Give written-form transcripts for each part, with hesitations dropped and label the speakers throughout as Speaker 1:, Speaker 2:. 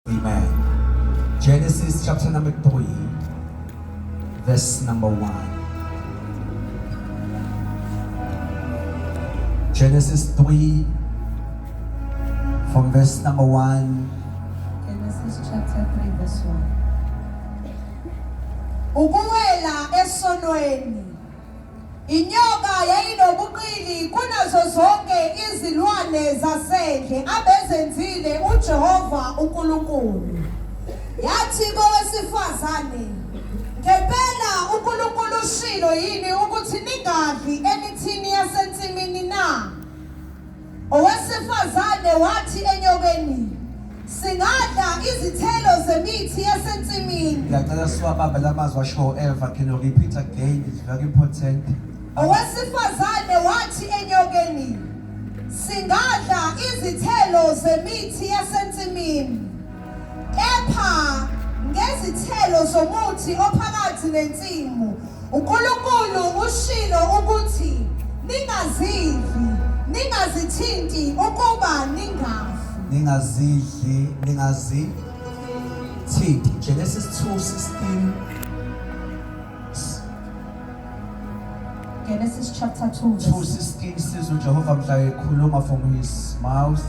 Speaker 1: Amen. Genesis chapter number 3 verse number 1. Genesis 3 from verse number 1.
Speaker 2: Genesis chapter 3 verse 1. Ukuwela esonweni. Inyoka yayinobuqili kunazo zonke izilwane zasendle abezenzile uJehova uNkulunkulu. Yathi kowesifazane, Ngempela uNkulunkulu ushilo yini ukuthi ningadli emithini yasensimini na? Owesifazane wathi enyokeni, Singadla izithelo zemithi yasensimini.
Speaker 1: Ngiyacela siwabambe lamazwi asho Eva. Can you repeat again? It's very important.
Speaker 2: Owesifazane wathi enyokeni, Singadla izithelo zemithi yasensimini. Kepha ngezithelo zomuthi ophakathi nensimu, uNkulunkulu ushilo ukuthi ningazidli, ningazithinti ukuba ningafi.
Speaker 1: Ningazidli, ningazithinti. Genesis 2:16.
Speaker 2: Genesis chapter 2 verse
Speaker 1: 2:16 says uJehova mhla ekhuluma from his mouth.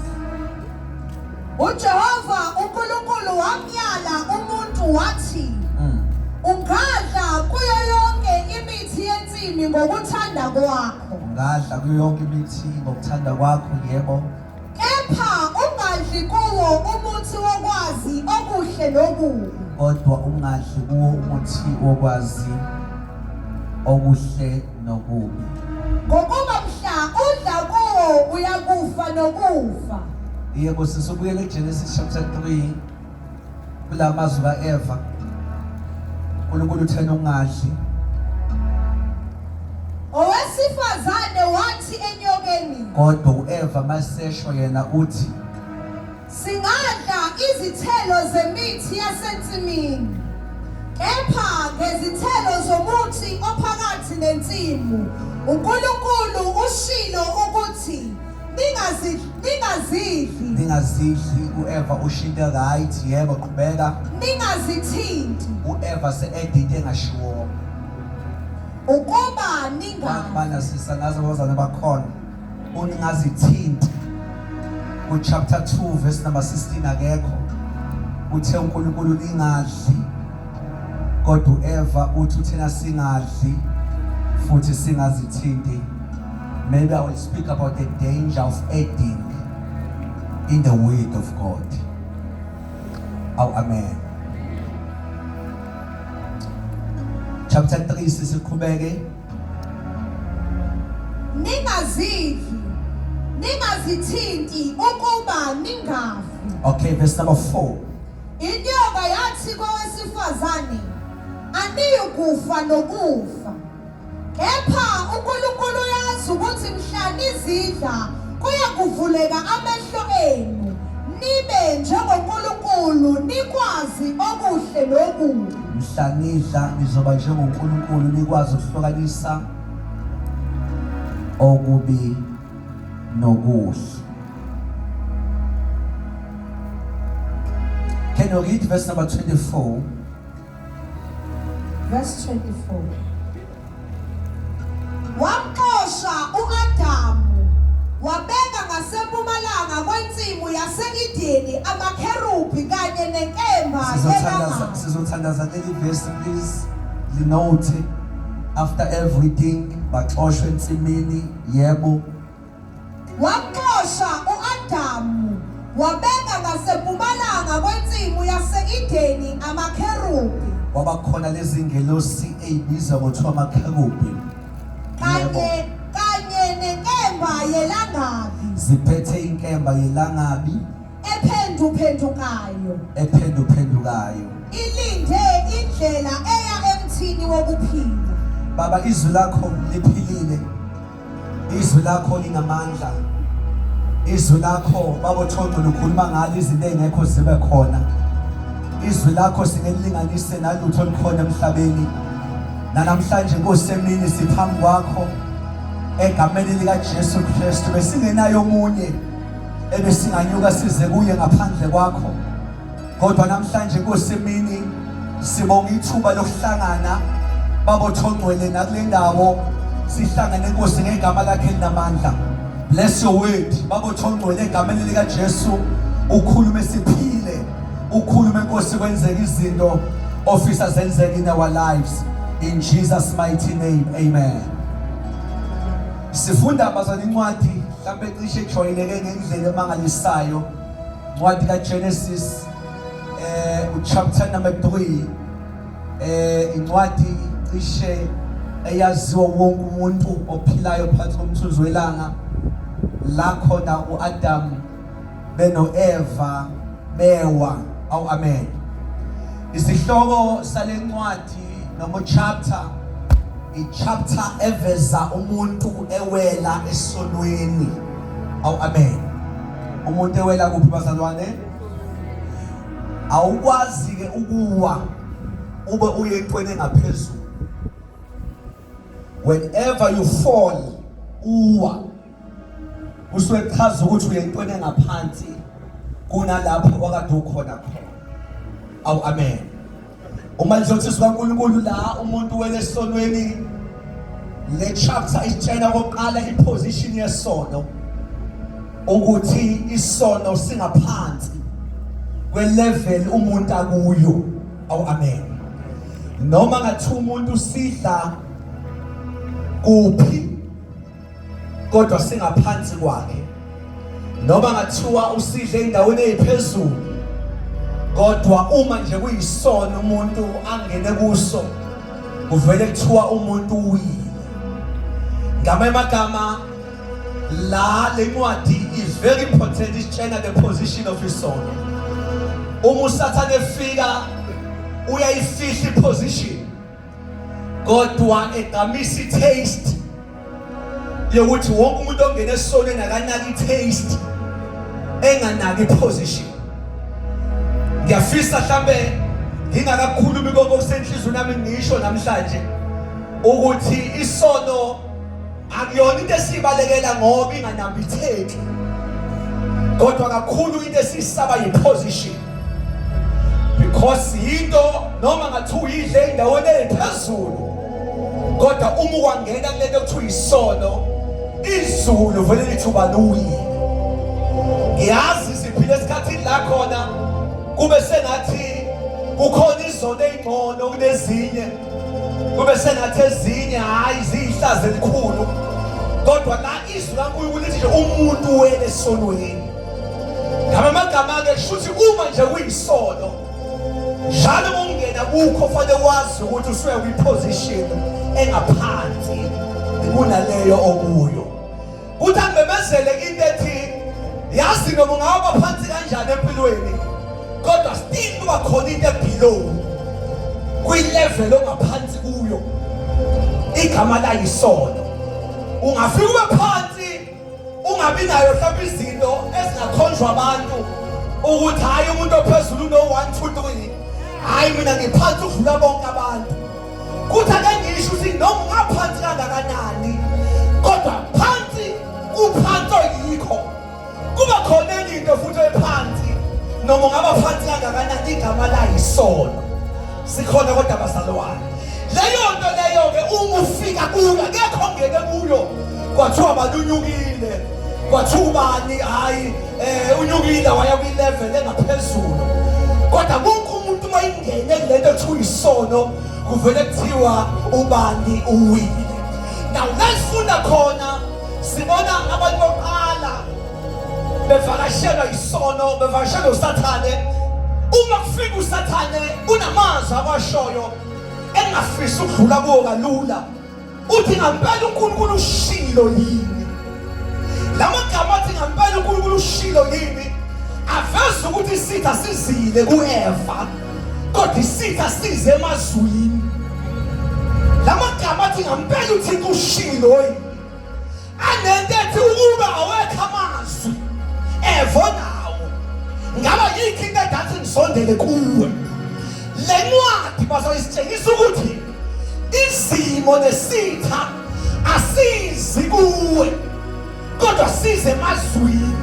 Speaker 2: UJehova uNkulunkulu wamyala umuntu wathi, Ungadla kuyo yonke imithi yensimi ngokuthanda kwakho.
Speaker 1: Ungadla kuyo yonke imithi ngokuthanda kwakho, yebo.
Speaker 2: Kepha ungadli kuwo umuthi wokwazi okuhle nokubi.
Speaker 1: Kodwa ungadli kuwo umuthi wokwazi okuhle nokubi.
Speaker 2: Ngokuba mhla udla kuwo uyakufa nokufa.
Speaker 1: Yebo, sisubuyele kuGenesis chapter 3 kula mazwi kaEva. uNkulunkulu uthena ungadli.
Speaker 2: Owesifazane wathi enyokeni.
Speaker 1: Kodwa uEva masesho yena uthi
Speaker 2: Singadla izithelo zemithi yasensimini, kepha ngezithelo zomuthi ophakathi nensimu, uNkulunkulu ushilo ukuthi ningazidli.
Speaker 1: Ningazidli, uEva ushinto right, yebo qhubeka.
Speaker 2: Ningazithinti.
Speaker 1: UEva se-edit engashiwo.
Speaker 2: Ukuba ningafi.
Speaker 1: Bana sisa ngaze abazalwane bakhona. Uningazithinti. Ku chapter 2 verse number 16 akekho. Uthe uNkulunkulu ningadli. Kodwa uEva uthi uthena singadli futhi singazithinti. Maybe I will speak about the danger of adding in the word of God. Oh, amen. Chapter 3 sisiqhubeke.
Speaker 2: Ningazidli, ningazithinti ukuba ningafi.
Speaker 1: Okay, verse number 4.
Speaker 2: Inyoka yathi kowesifazane, Aniyukufa nokufa. Kepha uNkulunkulu uyazi ukuthi mhla nizidla kuyakuvuleka amehlo enu, nibe njengoNkulunkulu, nikwazi okuhle nokubi.
Speaker 1: Mhla nidla nizoba njengoNkulunkulu, nikwazi ukuhlukanisa okubi nokuhle. Can you read verse number 24?
Speaker 2: Verse 24. Wamxosha uAdamu wabeka ngasempumalanga kwensimu yase-Edeni amakherubhi kanye nenkemba
Speaker 1: Sizothandaza sizothandaza leli verse please linote after everything baxoshwe ensimini yebo.
Speaker 2: Waxosha u-Adamu, wabeka ngasempumalanga kwensimu yase-Edeni amakherubhi.
Speaker 1: Kwaba khona lezi ngelosi ey'bizwa ngothiwa amakherubhi.
Speaker 2: Kanye kanye nenkemba yelangabi.
Speaker 1: Ziphethe inkemba yelangabi.
Speaker 2: Ephenduphendukayo.
Speaker 1: Ephenduphendukayo.
Speaker 2: Ilinde indlela eya emthini wokuphila.
Speaker 1: Baba izwi lakho liphilile. Izwi lakho linamandla. Izwi lakho baba Thonco lukhuluma ngalo izinto ezingekho zibe khona. Izwi lakho singelilinganise nalutho olukhona emhlabeni. Nanamhlanje Nkosi emini siphambi kwakho egameni likaJesu Kristu besingenayo omunye ebesinganyuka size kuye ngaphandle kwakho. Kodwa namhlanje Nkosi emini sibonga ithuba lokuhlangana Baba othongcwele nakule ndawo sihlangane Nkosi ngegama lakhe elinamandla. Bless your word Baba othongcwele egameni lika Jesu ukhulume siphile ukhulume Nkosi kwenzeke izinto ofisa zenzeke in our lives in Jesus mighty name amen. Sifunda bazalwane incwadi mhlawumbe cishe ejwayeleke ngendlela emangalisayo Incwadi kaGenesis uchapter number 3 incwadi cishe eyaziwa wonke umuntu ophilayo phansi komthunzi welanga la khona uAdam benoEva bewa awu amen isihloko salencwadi noma chapter i-chapter eveza umuntu ewela esonweni awu amen umuntu ewela kuphi bazalwane awukwazi ke ukuwa ube uye entweni engaphezulu whenever you fall uwa kusuke kuchaza ukuthi uye entweni engaphansi kunalapho wakade ukhona khona awu amen Uma lizothi sikaNkulunkulu la umuntu wele esonweni le chapter isitshela kokuqala iposition yesono ukuthi isono singaphansi kwelevel umuntu akuyo awu amen noma ngathi umuntu sidla kuphi kodwa singaphansi kwakhe noma ngathiwa usidle endaweni eziphezulu kodwa uma nje kuyisona umuntu angene kuso kuvele kuthiwa umuntu uyile ngamanye amagama la lencwadi is very important isitshena the position of isono uma usathane efika uyayifihla iposition kodwa egqamisa i-taste yokuthi wonke umuntu ongena esonweni akanaki i-taste enganaki i-position ngiyafisa mhlambe ngingakakhulumi konke okusenhlizweni nami ngisho namhlanje ukuthi isono akuyona into esiyibalekela ngoba inganambitheki kodwa kakhulu into esiyisaba yiposition because yinto noma ngathi uyidle endaweni ephezulu kodwa uma ukwangena kulento kuthiwa isono izulu vele lithi ubani uyile ngiyazi siphila esikhathini la khona kube sengathi kukhona izono ezingcono kunezinye kube sengathi ezinye hayi ziyihlazo elikhulu kodwa la izwi laNkulunkulu lithi nje umuntu wele esonweni ngama amagama ke kushuthi uma nje kuyisono njalo uma ungena kukho fanele wazi ukuthi usuke kwiposition engaphansi kunaleyo okuyo Kuthi angimemezele into ethi yazi noma ungaba phansi kanjani empilweni kodwa still kuba khona into ebelow kwi-level ongaphansi kuyo igama layisono ungafika ube phansi ungabi nayo mhlawumbe izinto ezingakhonjwa abantu ukuthi hhayi umuntu ophezulu uno-1 2 3 hhayi mina ngiphansi ukudlula bonke abantu Kuthi ake ngisho ukuthi noma ungaphansi kangakanani kodwa phansi kuphansi oyikho kuba khona enye into futhi ephansi noma ungaba phansi kangakanani igama layisono sikhona kodwa bazalwane leyo nto leyo ke uma ufika kuyo akekho ongene kuyo kwathiwa balunyukile kwathiwa ubani hayi eh unyukile waya kwi level engaphezulu kodwa wonke umuntu uma ingene kulento ekuthiwa isono kuvele kuthiwa ubani uwile now la khona sibona abantu bokuqala bevakashelwa isono bevakashelwa usathane uma kufika usathane kunamazwi awashoyo engafisi ukudlula kuwo kalula Uthi ngampela uNkulunkulu ushilo yini? Lamagama athi ngampela uNkulunkulu ushilo yini? Aveza ukuthi isitha sizile kuEva kodwa isitha size emazwini. Lamagama athi ngampela uThixo ushilo yini? Anento ethi ukuba awekho amazwi evo nawo ngaba yikho into edathi ngisondele kuwe le ncwadi bazoyisitshengisa ukuthi izimo nesitha asizi kuwe kodwa size emazwini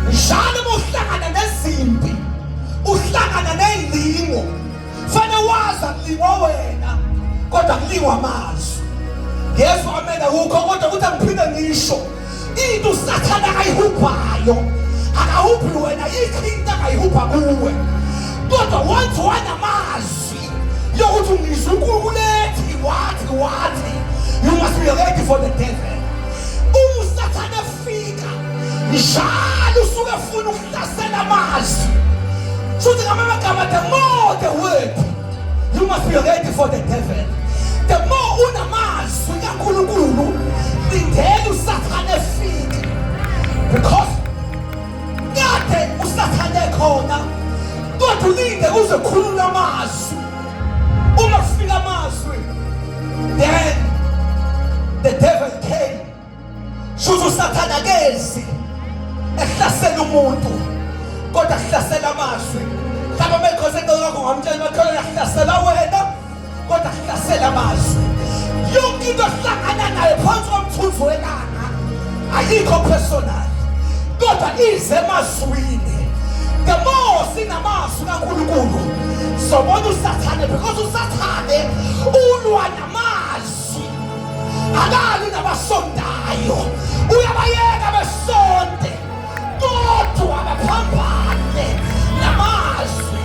Speaker 1: njalo uma uhlangana nezimpi Uhlangana nezilingo. Fanele wazi akulingwa wena kodwa kulingwa amazwi. Yesu amen akukho kodwa ukuthi angiphinde ngisho into uSathane akayihubhayo akahubhi wena yikho into akayihubha kuwe kodwa once wanamazwi yokuthi ungizwa uNkulunkulu ethi wathi wathi you must be ready for the devil. Uma uSathane efika njalo usuke efuna ukuhlasela amazwi. Shuthi ngamanye amagama the more the word you must be ready for the devil. The more unamazwi kaNkulunkulu lindela uSathane efike because kade uSathane ekhona kodwa ulinde kuze khulula amazwi. Uma kufika amazwi then the devil came. Shuthi uSathane akezi ehlasela umuntu kodwa kuhlasela amazwi. Mhlawumbe mekhosi eceleni kwakho ungamtshela makholwa uyahlasela wena kodwa kuhlasela amazwi. Yonke into ohlangana nayo phansi komthunzi welanga ayikho personal kodwa ize emazwini. The more sinamazwi kaNkulunkulu sobona uSathane because uSathane ulwa namazwi. Akalwi nabasontayo, uyabayeka besonte kodwa baphambane namazwi.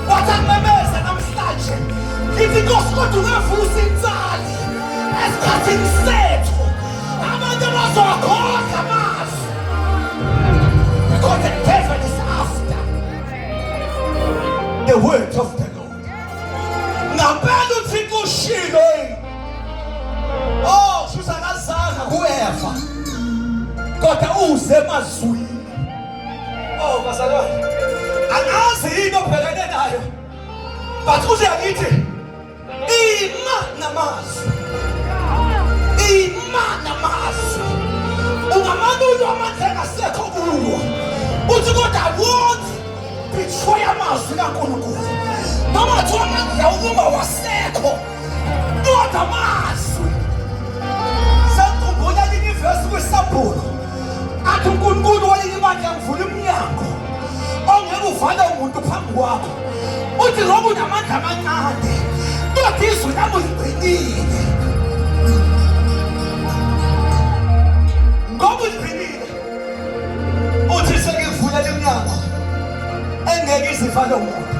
Speaker 1: Wathi akumemeza namhlanje ngithi Nkosi kodwa ungavusa insali esikhathini sethu abantu abazowakhohlwa amazwi because the devil is after the word of the Lord. Ngampela uThixo ushilo yini? Oh, shuthi akazanga kuEva. Kodwa uze emazwini. Oh, bazalwane. Angazi yini obhekene nayo. But uze angithi ima namazwi. Ima namazwi. Ungamane ulwa amandla engasekho kuwo. Uthi kodwa won't betray amazwi kaNkulunkulu. Noma kuthiwa amandla uma wasekho kodwa amazwi. Sengikhumbula elinye ivesi kwisambulo athi uNkulunkulu walinye ibandla ngivula umnyango ongeke uvale umuntu phambi kwakho. Uthi ngoba unamandla amancane kodwa izwi lami uligcinile. Ngoba uligcinile uthi sengikuvulela iminyango engeke izivale umuntu.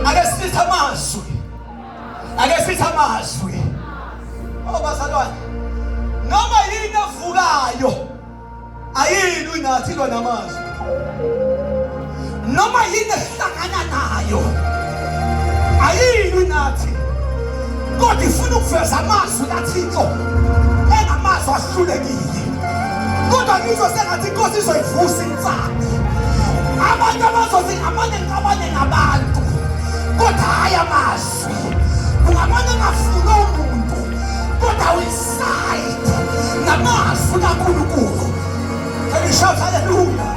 Speaker 1: Ake sithi amazwi, ake sithi amazwi. Oh bazalwane, noma yini evukayo ayilwi nathi ilwa namazwi. Noma yini ehlangana nayo ayilwi nathi kodwa ifuna ukuveza amazwi kaThixo engamazwi ahlulekile. Kodwa ngizwe sengathi inkosi izoyivusa insali. Abantu abazothi ngamane ngixabane nabantu kodwa hhayi amazwi. Ungamane ungafuni umuntu kodwa uyiside namazwi kaNkulunkulu. Can you shout hallelujah?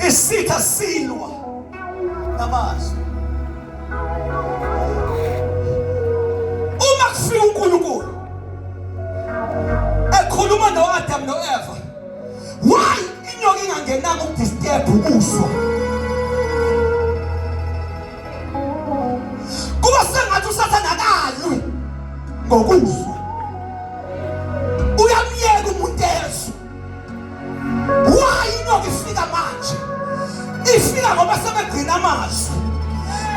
Speaker 1: Isitha silwa namazwi. Uma kufika uNkulunkulu ekhuluma no-Adam no-Eva, why inyoka ingangenanga ukudisturb ukuzwa? Kuba sengathi uSathane akalwi ngokuzwa, uyamyeka umuntu ezwe. Why inyoka ifika manje? Ifika ngoba sebegcina amazwi.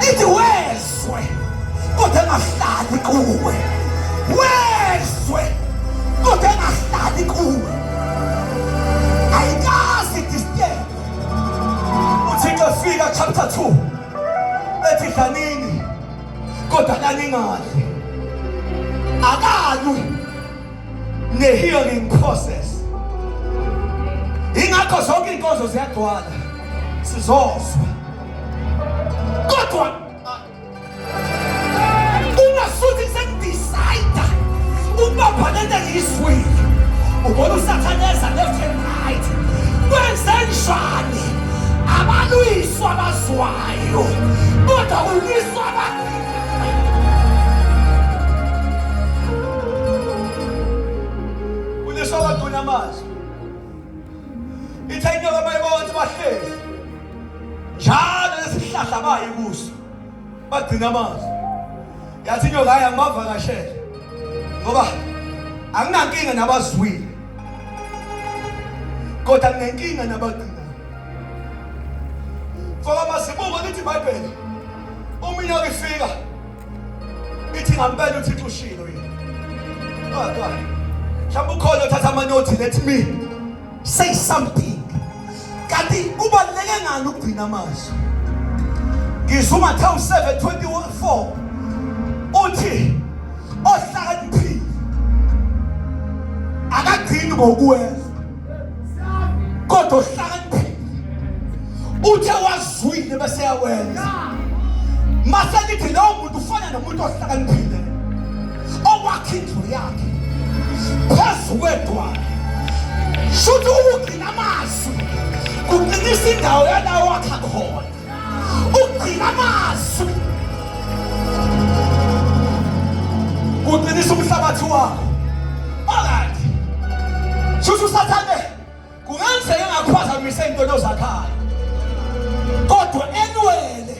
Speaker 1: Ithi wezwe kodwa engahlali kuwe. Wezwe kodwa engahlali kuwe. Ayikazi disturb. UThixo efika chapter 2 ethi dlanini kodwa naningadli. Akalwi ne-hearing process. Ingakho zonke iy'nkonzo ziyagcwala sizozwa, kodwa ungasuthi sengidecide ukubopha lento engiyizwile. Ubona uSathane eza left and right, kwenze njani? Abalwiswa abazwayo, kodwa kulwiswa Kulwiswa abagcina amazwi. bahlezi njalo lesihlahla bayi kuso bagcina amazwi. Yathi inyoka hayi angibavakashele ngoba anginankinga nabazwile kodwa nginenkinga nabagcinayo. Mfoka Mazibuko lithi iBhayibheli uma inyoka ifika ithi ngampela uThixo ushilo yini. Kodwa mhlawumbe ukhona othatha amanothi let me say something. Kanti kubaluleke ngani ukugcina amazwi? Ngizwa uMathewu 7:24 uthi ohlakaniphile akagcini ngokuwezwa kodwa ohlakaniphile uthe wazwile bese yawenza mase lithi lowo muntu ufana nomuntu ohlakaniphile owakha indlu yakhe phezu kwedwala. Shuthi ukugcina amazwi kuqinisa indawo yalawo wakha khona. Ukugcina amazwi kuqinisa umhlabathi wakho. Alright, shuthi usathane kungenzeka engakuphazamisa into ozakhayo, kodwa enwele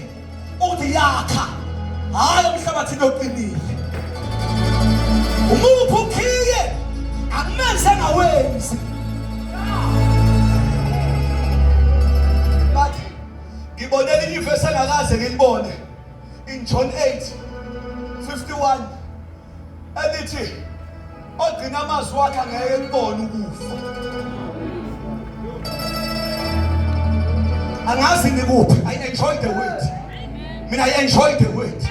Speaker 1: uthi yakha hayi emhlabathini oqinile. Umuphi ukhiye akumenze engawenzi. But ngibone elinye ivesi engakaze ngilibone in John 8:51 elithi ogcina amazwi wakhe angeke kubone ukufa. Angazi nikuphi, I enjoy the word. Mina I enjoy the word.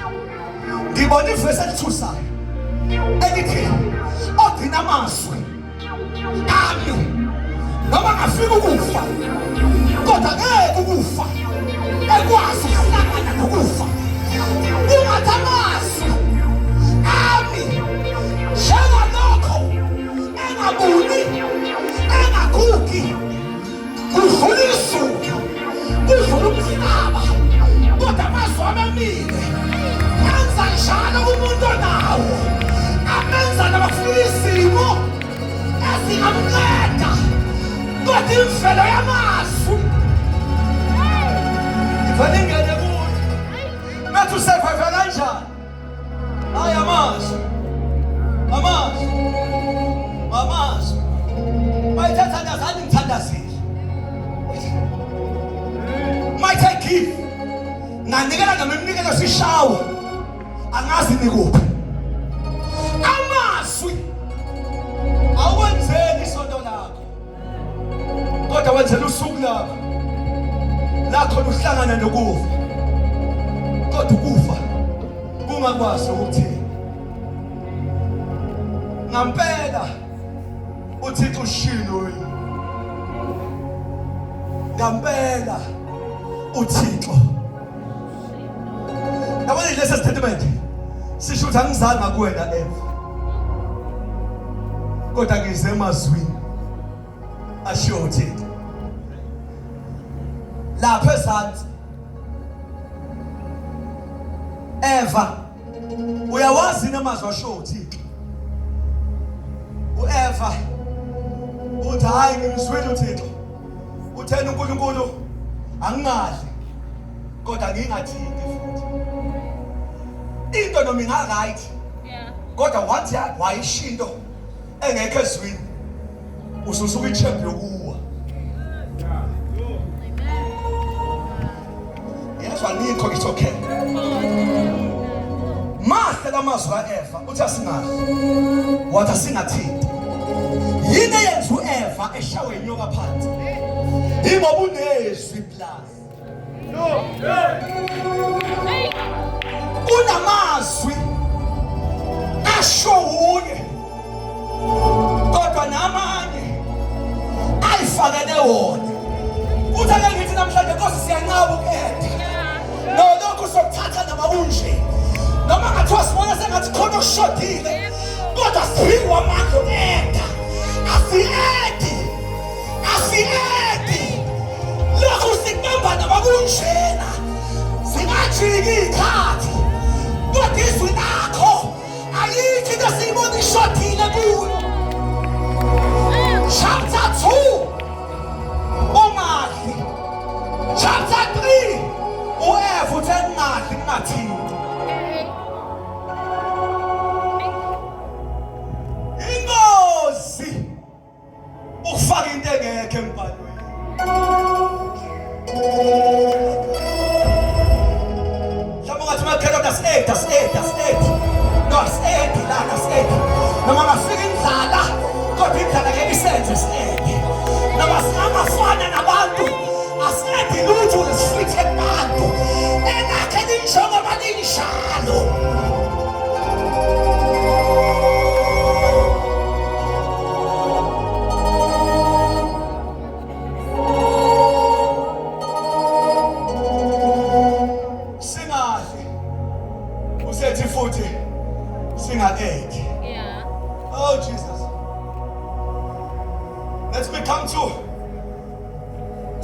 Speaker 1: Ngibona ivesi elithusayo elithi ogcina amazwi ami noma ngafika ukufa kodwa ngeke ukufa ekwazi ukuhlangana nokufa. Ungathi amazwi ami njengalokho engabuni engagugi kudlula izulu kudlula umhlaba kodwa amazwi ami emile. Enza njalo kumuntu onawo amenza nabafuna isimo esingamnceda kodwa imvelo yamazwi ivele ingene kuyo. Bethi usurvive kanjani? Hayi amazwi, amazwi, amazwi. Mayithe thandazani ngithandazile. Mayithe give nganikela noma iminikelo sishawa angazi nikuphi. Amazwi awenzeli isonto lakho kodwa wenzela usuku lakho lakho luhlangana nokufa kodwa ukufa kungakwazi ukuthi ngampela uThixo ushilo yini ngampela uThixo. Yabona lesi statement sisho ukuthi angizange kuwena Eva kodwa ngize emazwini ashiwo uThixo lapha ezansi. Eva uyawazi namazwi ashiwo uThixo? uEva uthi hayi ngimzwile uThixo uthena uNkulunkulu angingadli kodwa ngingathinti futhi into noma inga right kodwa wathi wayisho into engekho ezwini ususuka itrap yokuwa. Yezwa nikho it's okay. Mahle lamazwi kaEva uthi asingadli wathi asingathinti. Yini eyenza uEva eshawe inyoka phansi? Ingoba unezwi plus Kunamazwi asho wuye kodwa namanye ayifakele wona. Uthi ake ngithi namhlanje Nkosi siyanqaba ukuyeda. No lokhu sokuthatha noma kunje. Noma ngathiwa sibona sengathi khona okushodile kodwa siphiwe amandla okuyeda. Asiyedi. Asiyedi. Lokhu sikubamba noma kunjena. Singajiki ikhathi. Kodwa izwi lakho ayikho into esiyibona ishodile kuyo. Chapter 2 ungadli. Ufaka into engekho embhalweni. Mhlawumbe ungathi umakhelwane asi-8 asi-8 asi-8 no asi-8 lana asi-8 noma ngafika indlala kodwa indlala ngeke isenze si-8 noma singangafana nabantu asi-8 lutho ukuze sifithe kubantu elakhe linjengoba linjalo. Singadli usethi futhi singa-edi.
Speaker 3: Yeah.
Speaker 1: Oh Jesus, let me come to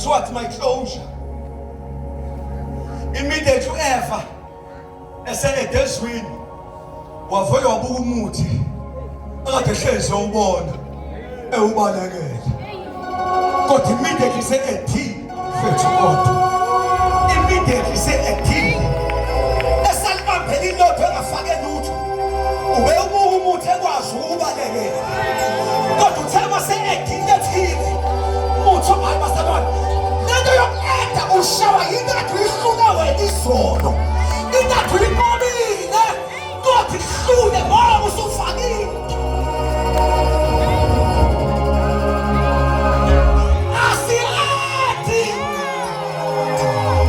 Speaker 1: towards my closure. Immediately u-Eva ese-edezwini wavele wabuka umuthi akade ehlezi ewubona ewubalekele, kodwa immediately se-edile mfethu, kodwa immediately se-edile esalibambela ilotho engafake lutho, ube ubuka umuthi ekwazi ukubalekela, kodwa uthe mase-edile ethile umuthi ohayi basalwane lento yoku-eda ushawa yinto kade uyihluke wena izolo, into kade uyinqobile kodwa ihlule ngoba usufakile. Asiathi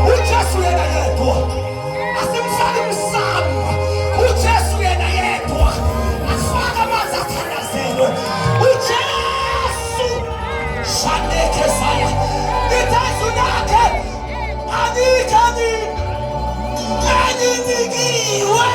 Speaker 1: uJesu yena yedwa, asimfake umsamo uJesu yena yedwa, afake amanzi athandazelwe uJesu shanekhe saya lithi izwi lakhe anikho enye inikiwe.